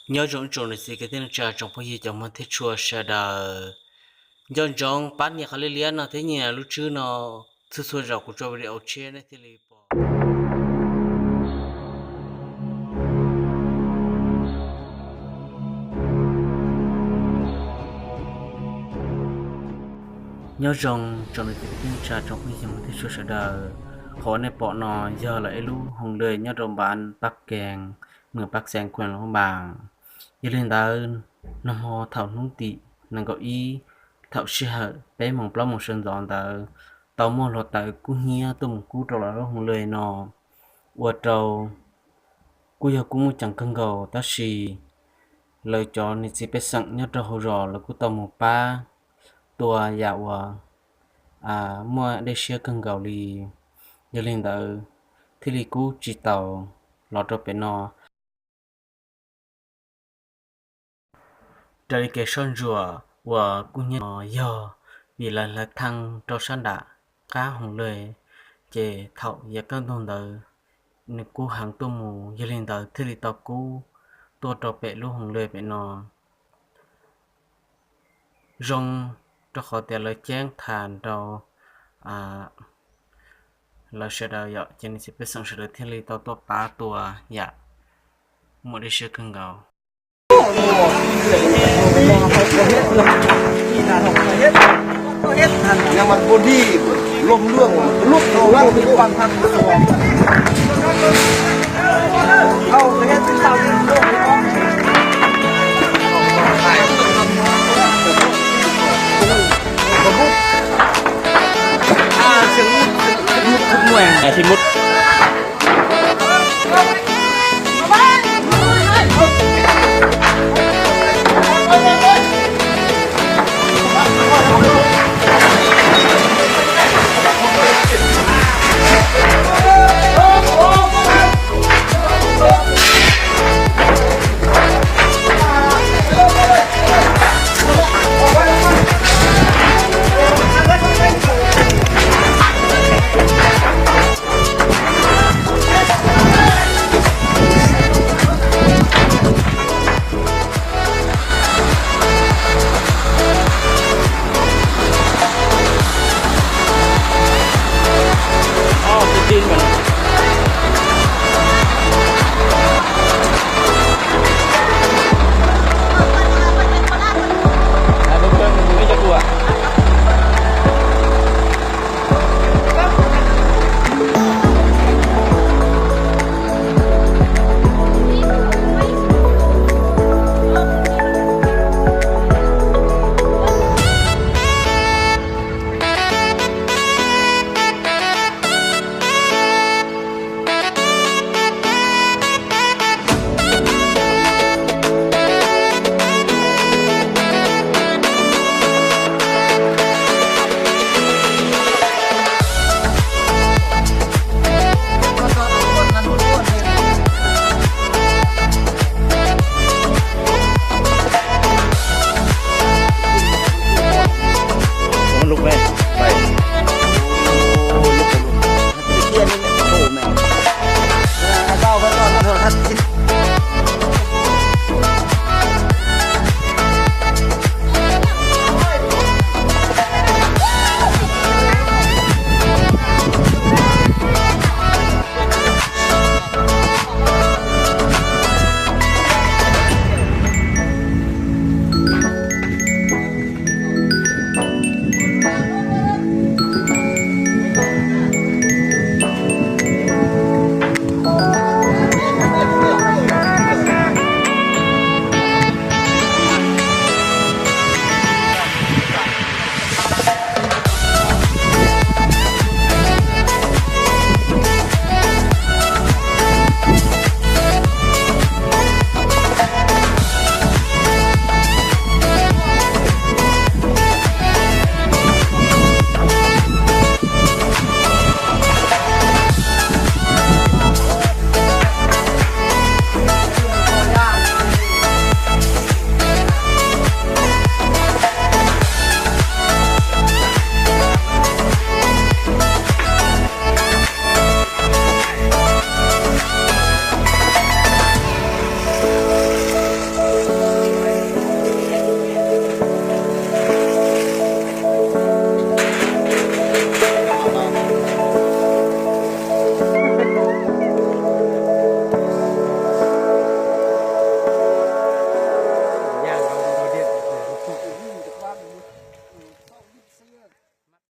Nyob zoo ib tsoom niam txiv kwv tij neej tsa tsoom phooj ywg cov Hmoob thiab tshua sawv daws. Nco ntsoov pab nias qhov liab liab no thiab nias lub tswb no, txhua txhua zaus kuv tso video tshiab nej thiaj li pom. Nyob zoo tsoom niam txiv kwv tij neej tsa tsoom phooj ywg Hmoob thiab tshua sawv daws. Qhov nej pom no yog lawv ib lub hoos lwm nyob rau npav Pab Kees, mws Pab Xees, khuem Luam Npas. Yog li ntawd, nag hmo thaum hnub tim nees nkaum ib, thaum sij hawm peb moos plaub moos sawv ntxov ntawd, tau muaj hluav taws kub hnyiab tuaj mus kub rau lawv lub hoos lwm no, ua rau kuj yog kuj muaj ceem kawg nkaus, tab sis lawv cov niam txiv pej xeem nyob rau hauv zos lawv kuj tau mus pab tua yam uas muaj dej siab kawg nkaus li. Yog li ntawd, thiaj li kub tsis tau los rau pem no. Raws li kev soj ntsuam uas kub hnyiab no yog vim lawv hlawv thaj rau sab nram qab hoos lwm, ces thaum yav kaj ntug ntawd nws kub heev tuaj mus, yog li ntawd thiaj li tau kub tuaj rau pem lub hoos lwm pem no. Zoo rau qhov tias lawv ceeb tham rau lawv sawv daws yom, ces niam txiv pej xeem sawv daws thiaj li tau tuaj pab tua yam muaj dej siab kawg nkaus.